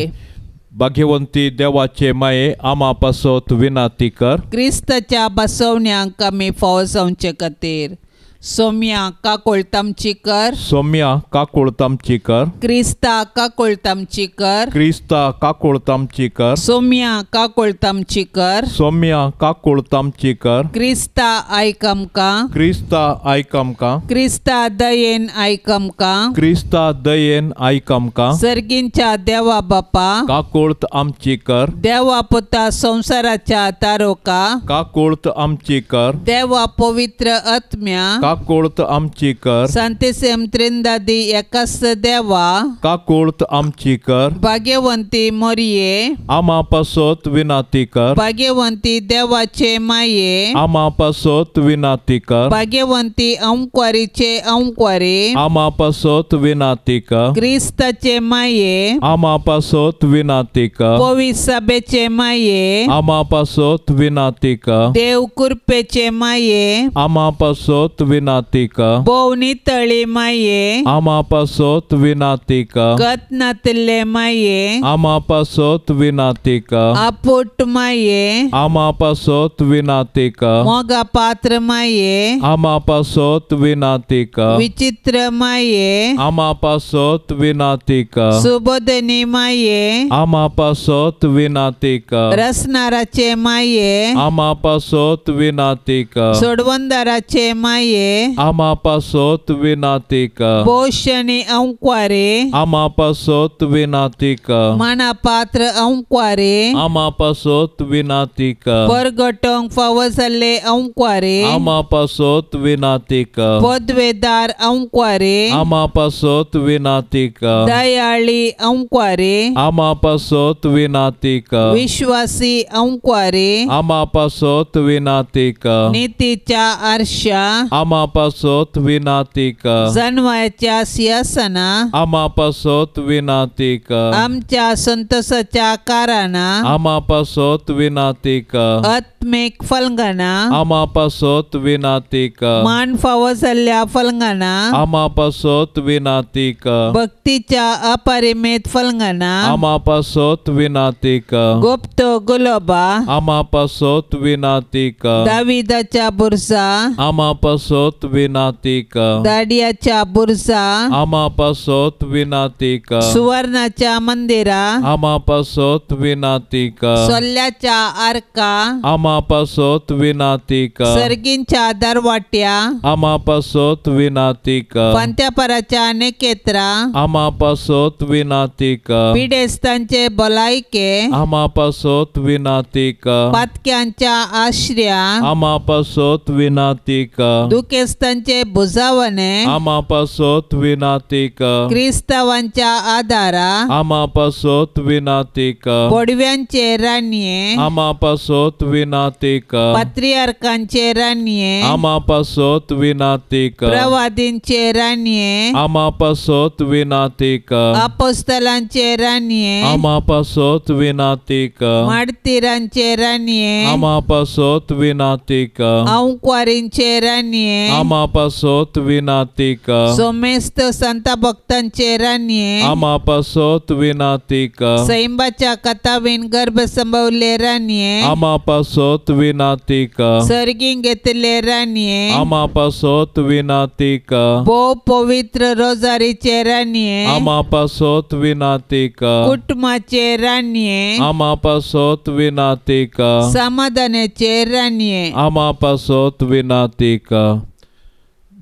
भाग्यवंती देवाचे माये, आमा पासत विनंती कर. क्रिस्ताच्या बसवण्यांक आमी फावो जावचे खातीर सोम्या काकुळतामची कर, सोम्या काकुळतामची कर, क्रिस्ता काकुळतामची कर, क्रिस्ता काकुळतामची कर, सोम्या काकुळतामची कर, सोम्या काकुळतामची कर, क्रिस्ता आयक आमकां, क्रिस्ता आयक आमकां, क्रिस्ता दयेन आयक आमकां, क्रिस्ता दयेन आयक आमकां, सर्गींच्या देवा बापा काकुळत आमची कर, देवा पुता संवसाराच्या तारोका काकुळत आमची कर, देवा पवित्र आत्म्या काकुळत आमची कर, सांतेसेम त्रिंदादी एकास देवा काकुळत आमची कर, भाग्यवंती मोरये आमा पासत विनंती कर, भाग्यवंती देवाचे माये आमा पासत विनंती कर, भाग्यवंती अंकवारीचे अंकवारी आमा पासत विनंती कर, क्रिस्ताचे माये आमा पासत विनंती कर, पवित्र सभेचे माये आमा पासत विनंती कर, देव कृपेचे माये आमा पासत विनंती कर, भोव नितळी माये आमा पासत विनंती कर, गत नातिल्ले माये आमा पासत विनंती कर, आपूट माये आमा पासत विनंती कर, मोगा पात्र माये आमा पासत विनंती कर, विचित्र माये आमा पासत विनंती कर, सुबोधनी माये आमा पासत विनंती कर, रसनाराचे माये आमा पासत विनंती कर, सोडवंदाराचे माये अंवक्वारे आमा पासत विनातीक भोशणी अंवक्वारे आमा पासत विनातीक मानापात्र अंवक्वारे आमा पासत विनातीक परगटोंक फावो जाल्ले अंवक्वारे आमा पासत विनातीक पदवेदार अंवक्वारे आमा पासत विनातीक दयाळी अंवक्वारे आमा पासत विनातीक विश्वासी अंवक्वारे आमा पासत विनातीक नीतीच्या आरशा आमा पासत विनातीक जनवायाच्या सिंहासना आमा पासत विनातीक आमच्या संतोषाच्या कारणां आमा पासत विनातीक आत्मीक फलंगना आमा पासत विनातीक मान फावो जाल्ल्या फलंगना आमा पासत विनातीक भक्तीच्या अपरिमेत फलंगना आमा पासत विनातीक गुप्त गुलोबा आमा पासत विनातीक दाविदाच्या बुरसा आमा पासत विनातीक दाडियाच्या बुरसा आमा पासत विनातीक सुवर्णाच्या मंदिरा आमा पासत विनातीक सोल्ल्याच्या आर्का आमा पासत विनातीक सर्गींच्या दरवाट्या आमा पासत विनातीक पंत्यापराच्या नेकेत्रा आमा पासत विनातीक पिडेस्तांचे भलायके आमा पासत विनातीक पातक्यांच्या आश्र्या आमा पासत विनातीक दुखेस्तांचे भुजावणे आमा पासत विनातीक क्रिस्तावांच्या आदारा आमा पासत विनातीक पडव्यांचे राणये आमा पासत विनातीक पात्रियार्कांचे राणये आमा पासत विनातीक प्रवादींचे राणये आमा पासत विनातीक अपोस्तलांचे राणये आमा पासत विनातीक माडतीरांचे राणये आमा पासत विनातीक अंवक्वारींचे राणये आमा पासत विनातीक सोमेस्त संत भक्तांचे राणये आमा पासत विनातीक सैंबाच्या कथावीन गर्भ संभवले राणये आमा पासत विनातीक सर्गीं घेतले राणये आमा पासत विनातीक भोव पवित्र रोजारीचे राणये आमा पासत विनातीक कुटुंबाचे राणये आमा पासत विनातीक समाधानाचे राणये आमा पासत विनातीक.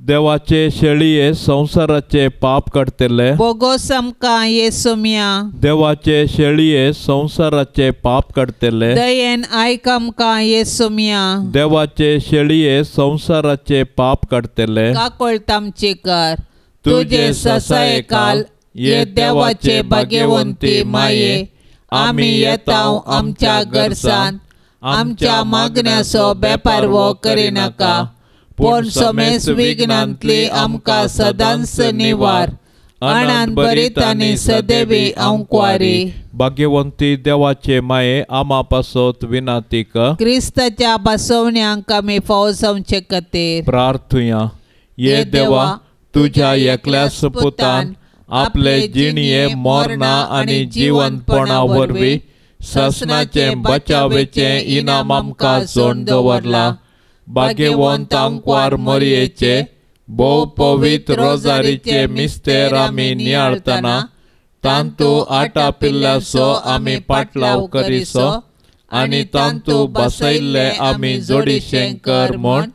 देवाचे शेळये संवसाराचे पाप काडटले बोगोस आमकां येसुम्या देवाचे शेळये संवसाराचे पाप काडटले दयेन आयक आमकां येसुम्या देवाचे शेळये संवसाराचे पाप काडटले काकोळत आमची कर. तुजे ससायकाल ये देवाचे भाग्यवंती माये आमी येताव आमच्या गरसान आमच्या मागण्याचो बेपारवो करिनाका पूण समेस विघ्नांतली आमकां सदांच निवार अणान बरीत आनी सदैवी अंकवारी. भाग्यवंती देवाचे माये आमा पासत विनातीक. क्रिस्ताच्या बसवण्यांक आमी फावो जावचे खातीर प्रार्थुया. ये देवा तुझ्या एकल्याच पुतान आपले जिणये मरणा आनी जिवंतपणा वरवीं सासणाचे बचावेचें इनाम आमकां जोड दवरला. भाग्यवंत आंकवार मरयेचे भोव पवित्र रोजारीचे मिस्तेर आमी नियाळतना तांतू आटापिल्ल्याचो आमी पाटलाव करिसो आनी तांतू बसयल्ले आमी जोडीशें कर म्हूण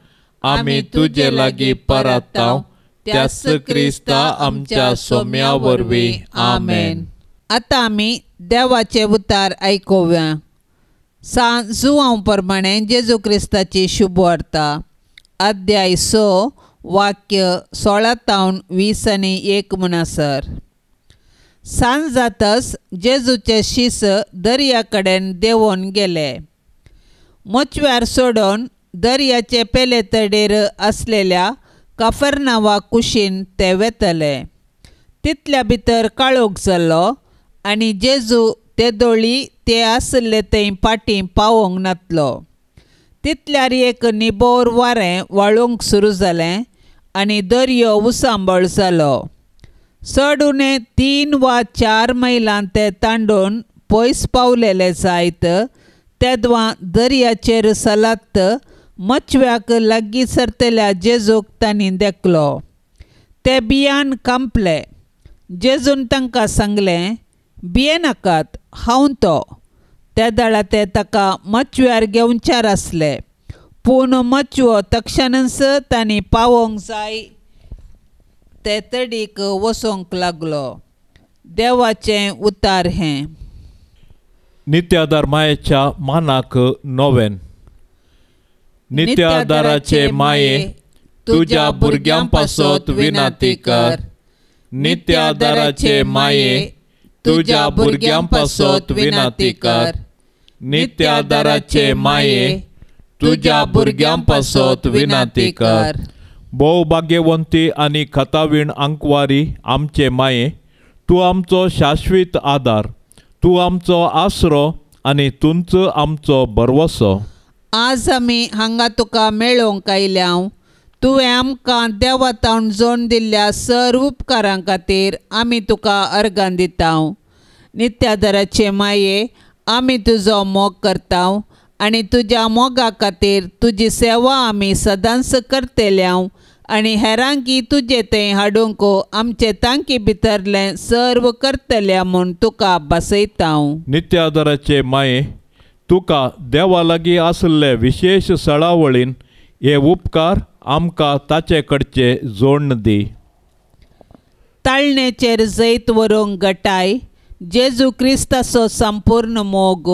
आमी तुजे लागीं परताव त्याच क्रिस्ता आमच्या सोम्या वरवीं. आमेन. आतां आमी देवाचे उतार आयकुया. सान जुआंव प्रमाणे जेजू क्रिस्ताची शुभवार्ता अध्याय 6 वाक्य 16 तावन 20 आनी 1 म्हणसर. सांज जातच जेजूचे शीस दर्या कडेन देंवोन गेले. मोचव्यार सोडून दर्याचे पेले तडेर आसलेल्या काफरनावा कुशीन ते वेतले. तितल्या भितर काळोख जाल्लो आनी जेजू ते दोळी ते आसले थंय पाटी पावोंक नातलो. तितल्यार एक निबोर वारें वाळूंक सुरू जालें आनी दर्यो उसांबळ जालो. चड उणें 3 वा 4 मैलां ते तांडून पयस पावलेले जायत तेदवां दर्याचेर सलात मचव्याक लागीं सरतल्या जेजूक तांणी देखलो. ते बियान कांपले. जेजून तांकां सांगलें, भियेनाकात, हांव तो. त्या दळा ते ताका मचव्यार घेवच्यार आसले पूण मचवो तक्षणच तांणी पावोंक जाय ते तडीक वचोंक लागलो. देवाचें उतार हें. नित्यादार मायेच्या मानाक नोवेन. नित्यादाराचे माये तुज्या भुरग्यां पासत विनंती कर. नित्यादाराचे माये तुज्या भुरग्यां पासत विनंती कर. नित्यादाराचे माये तुज्या भुरग्यां पासत विनंती कर. भोव भाग्यवंती आनी खतावीण आंकवारी आमचे माये, तूं आमचो शाश्वीत आदार, तूं आमचो आसरो आनी तुंच आमचो भरवसो. आज आमी हांगा तुका मेळोवंक आयल्या. तुवें आमकां देवा तावन जोड दिल्ल्या सर्व उपकारां खातीर आमी तुका अर्गां दिता. नित्यादाराचे माये, आमी तुजो मोग करता आनी तुज्या मोगा खातीर तुजी सेवा आमी सदांच करतल्या आनी हेरांकी तुजें तें हाडूंक आमचे तांकी भितरलें सर्व करतल्या म्हूण तुका बसयता. नित्यादाराचे माये, तुका देवा लागीं आशिल्ले विशेश सळावळीन हे उपकार आमकां ताचे कडचे जोडण दी. ताळणेचेर जैत व्हरूंक गटाय जेजू क्रिस्ताचो संपूर्ण मोग,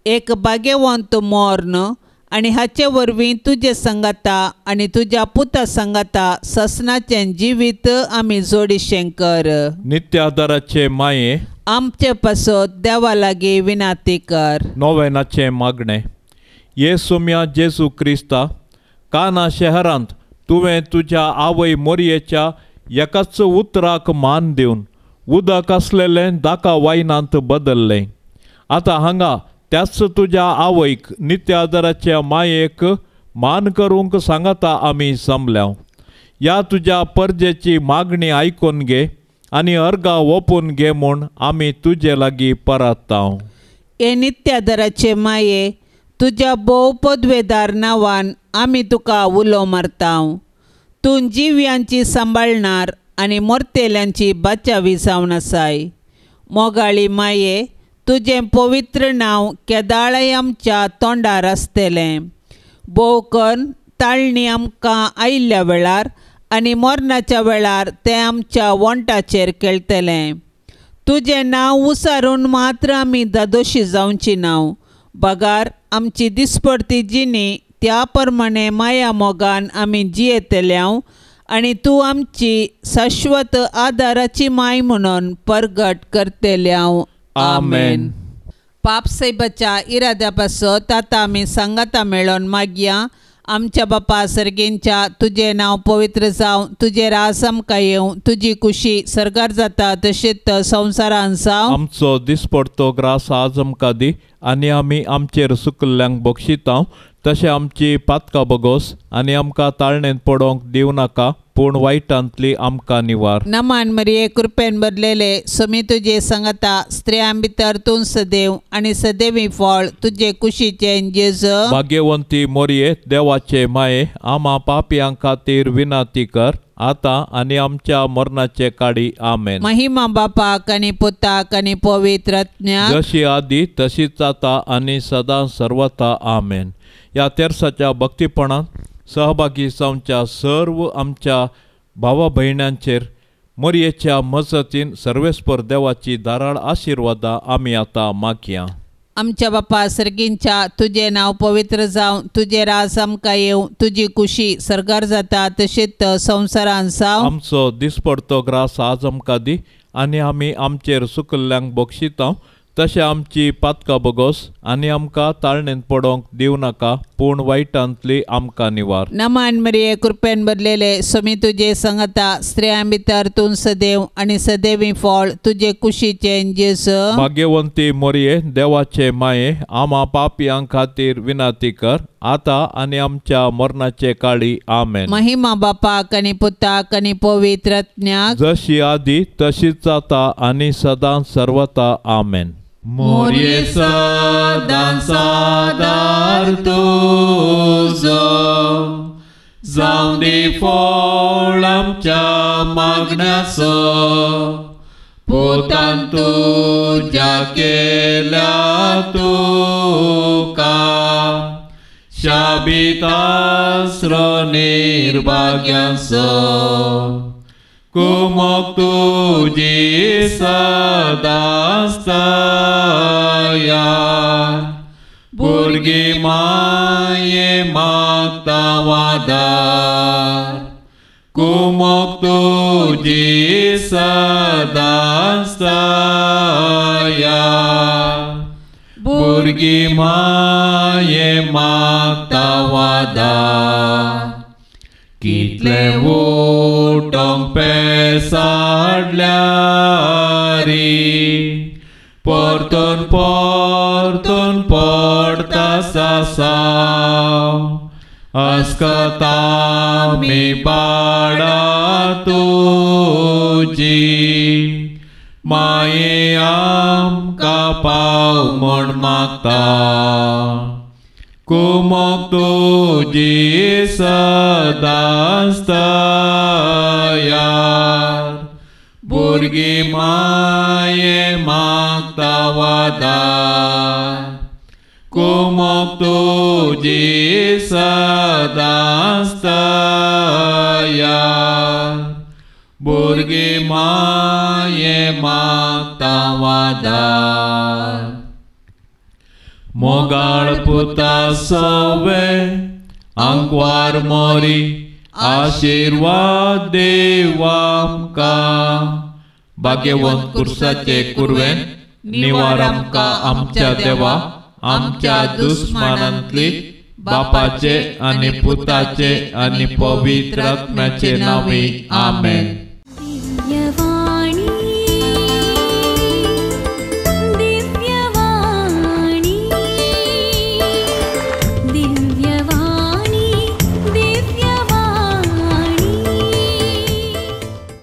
एक भाग्यवंत मर्ण आनी हाचे वरवीं तुजे संगाता आनी तुज्या पुता संगाता ससनाचें जिवीत आमी जोडिशें कर. नित्यादाराचे माये, आमचे पासत देवा लागीं विनंती कर. नोवेनाचें मागणें. ये सोम्या जेजू क्रिस्ता, काना शहरांत तुवें तुज्या आवय मोरयेच्या एकाच उतराक मान दिवन उदक आसलेलें दाका वायनांत बदल्लें. आतां हांगा त्याच तुज्या आवयक नित्यादाराच्या मायेक मान करूंक सांगता आमी जमल्या. ह्या तुज्या परजेची मागणी आयकून घे आनी अर्गां ओपून घे म्हूण आमी तुजे लागीं परतता. हे नित्यादाराचे माये, तुज्या भोव पदवेदार नांवान आमी तुका उलो मारता. तूं जिव्यांची सांबाळणार आनी मोरतेल्यांची बाचावी जावन आसाय. मोगाळी माये, तुजें पवित्र नांव केदाळय आमच्या तोंडार आसतलें. भोव करून ताळणी आमकां आयिल्ल्या वेळार आनी मरणाच्या वेळार तें आमच्या वोंटाचेर खेळटलें. तुजें नांव उसारून मात्र आमी दादोशी जावची नांव, बगार आमची दिसपडती जिणी त्या प्रमाणे माया मोगान आमी जियेतल्या आनी तूं आमची शाश्वत आदाराची माय म्हणून परगट करतल्या. आमेन. पाप साहेबाच्या इराद्या पासत आतां आमी सांगाता मेळोन मागया. आमच्या बापा सर्गींच्या, तुजें नांव पवित्र जावं, तुजें राज आमकां येवं, तुजी कुशी सर्गार जाता तशीच संवसारान जावं. आमचो दिसपडतो ग्रास आज आमकां दी आनी आमी आमचेर सुकल्ल्यांक बक्षिता तशें आमची पातकां बगोस आनी आमकां ताळणेंत पडोवंक दिवं नाका, पूण वायटांतली आमकां निवार. नमान मरिये, कृपेन भरलेले, स्वामी तुजे संगता, स्त्रियां भितर तूं सदैव आनी सदैवी फळ तुजे कुशीचें जेजू. भाग्यवंती मोरये, देवाचे माये, आमा पापयां खातीर विनंती कर आतां आनी आमच्या मरणाचे काडी. आमेन. महिमा बापाक आनी पुताक आनी पवित्र आत्म्याक, जशी आदी तशीच आतां आनी सदां सर्वथा. आमेन. ह्या तेर्साच्या भक्तीपणान सहभागी जावच्या सर्व आमच्या भावा भयणांचेर मोरयेच्या मजतीन सर्वेस्पर देवाची धाराळ आशिर्वादां आमी आतां मागया. आमच्या बापा सर्गींच्या, तुजें नांव पवित्र जावं, तुजें राज आमकां येवं, तुजी कुशी सर्गार जाता तशीच संवसारान जावं. आमचो दिसपडतो ग्रास आज आमकां दी आनी आमी आमचेर सुकल्ल्यांक बक्षिता तशें आमची पातकां बगोस आनी आमकां ताळणेंत पडोवंक दिवं नाका, पूण वायटांतली आमकां निवार. नमान मरिये, कृपेन भरलेले, स्वामी तुजे संगता, स्त्रियां भितर तूं सदैव आनी सदैवी फळ तुजे कुशीचें जेजू. भाग्यवंती मोरये, देवाचे माये, आमा पापयां खातीर विनंती कर आतां आनी आमच्या मरणाचे काळी. आमेन. महिमा बापाक आनी पुताक आनी पवित्र आत्म्याक, जशी आदी तशीच आतां आनी सदां सर्वथा. आमेन. मोरये सदां सादार तुजो, जावं दी फळ आमच्या मागण्याचो, पुतान तुज्या केल्या तुका शाबितास्रो निर्भाग्यांचो कुमोक तुजी सदांच तयार भुरगीं माये मागता वादार कुमोक तुजी सदांच तयार भुरगीं माये मागता वादार कितले उठोंक पेसाडल्यारी परतून परतून पडटा सासाव अस्कता मी बाडा तुजी माये आमकां पाव म्हूण मागता कुमोक तुजी सदांच तयार भुरगीं माये मागता वादार कुमोक तुजी सदांच तयार भुरगीं माये मागता वादार मोगाळ पुता सवे आंकवार मोरी आशिर्वाद देव आमकां भाग्यवंत कुर्साचे कुरवेन निवार आमकां आमच्या देवा आमच्या दुस्मानांतली बापाचे आनी पुताचे आनी पवित्र आत्म्याचे नांवी आमेन.